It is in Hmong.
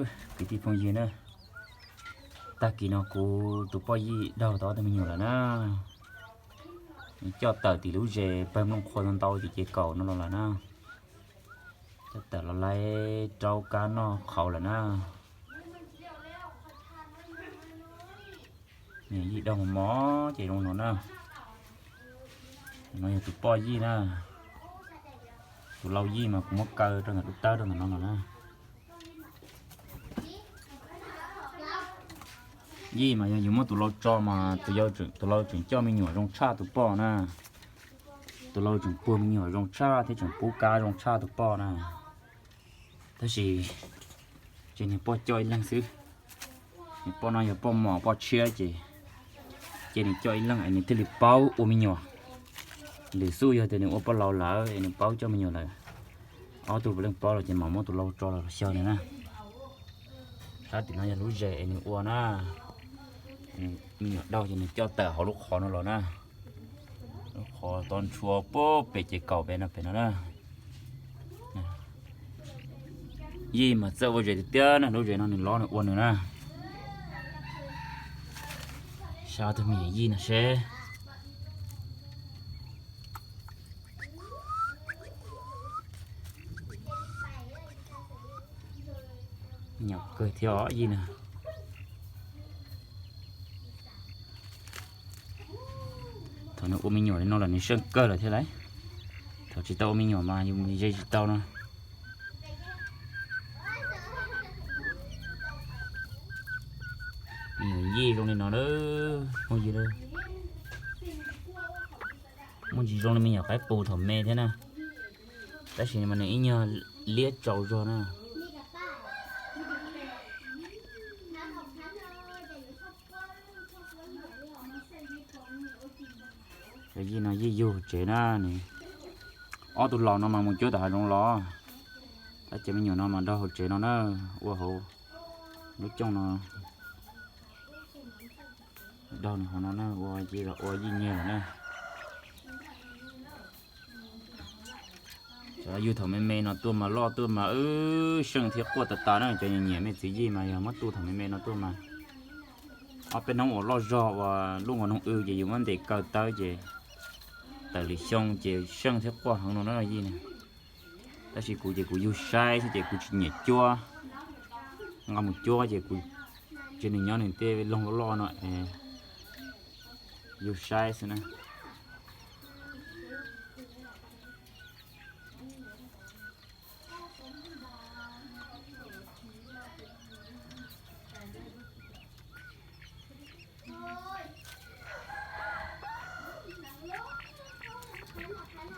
Kwv tij phooj ywg na, tag kis no kuv tus poj Yij daug tau ob tug me nyuam lawm na. Nws coj tawm tim lub zes pawg nplooj qhuav ntau ntau tim ces kaum no los lawm na. Coj tawm los laib rau kab noj qhauv lawm na. Yij daug mos mos ces zoo no na. No yog tus poj Yij na. Tus lau Yij mas kuv muab kaw rau ntawm lub tawb rau ntawm no no na. Yij mas yog yus muab tus lau tso mas tus lau tseem coj me nyuam zoo tshaj tus poj na. Tus lau tseem puag me nyuam zoo tshaj thiab tseem pub kab zoo tshaj tus poj na. Tab sis ces niag poj coj ib leeg xwb. Niag poj no yog poj mos poj tshiab ces, ces nws coj ib leeg es nws thiaj li paub ua me nyuam. Lwm xub yog tias nws ua poj laus lawm es nws paub coj me nyuam lawm, ob tug puav leej paub los ces mam muab tus lau tso los xyaw nws na. Sab tim no yog lub zes es nws ua na. Me nyuam daug ces nws coj tawm hauv lub qhov no los na. Lub qhov tod ntshua puag pem ces kaum pem no pem no na. Yij mas txawj ua zes tiag tiag na, lub zes no nws lov nws ua nws na. Saib ob tug me nyuam Yij no seb. Nyuam kawg thiab os Yij na. Thaum nws ua me nyuam li no los nws seej kawg lawm thiab lauj. Thaum tsis tau ua me nyuam mas yus mus ze tsis tau no. Me nyuam Yij zoo li no lawm phooj ywg. Muaj ntsis zoo li me nyuam qaib qus thaum me thiab na. Tab sis mas nws ib nyuag liab tsaus zog na. Cov Yij no Yij yug tsev na, nws ob tug laus no mas mus cuab tom hav zoov los, tab cov me nyuam no mas daug hauv tsev no na, ua hauv lub cooj no. Daug nws hauv no na, ua ces los ua Yij nyiag lawm na. Cov yug thaum me me no tuaj mas loj tuaj mas wb seej thiab quaj tas tas na, cov nyiam nyiam me txiv Yij mas yog muab tu thaum me me no tuaj mas ob peb hnub uas loj zog uas lub nkaus noog w ces yus muab ntes kaw tawb ces tawm lwm xyoo ces seej thiab quaj heev no na Yij na. Tab sis kuv ces kuv yug saib xwb ces kuv tsis nyiam cuab, nqa mus cuab ces kuv tsis nws nyob nws tej loog loj loj no es yug saib xwb na.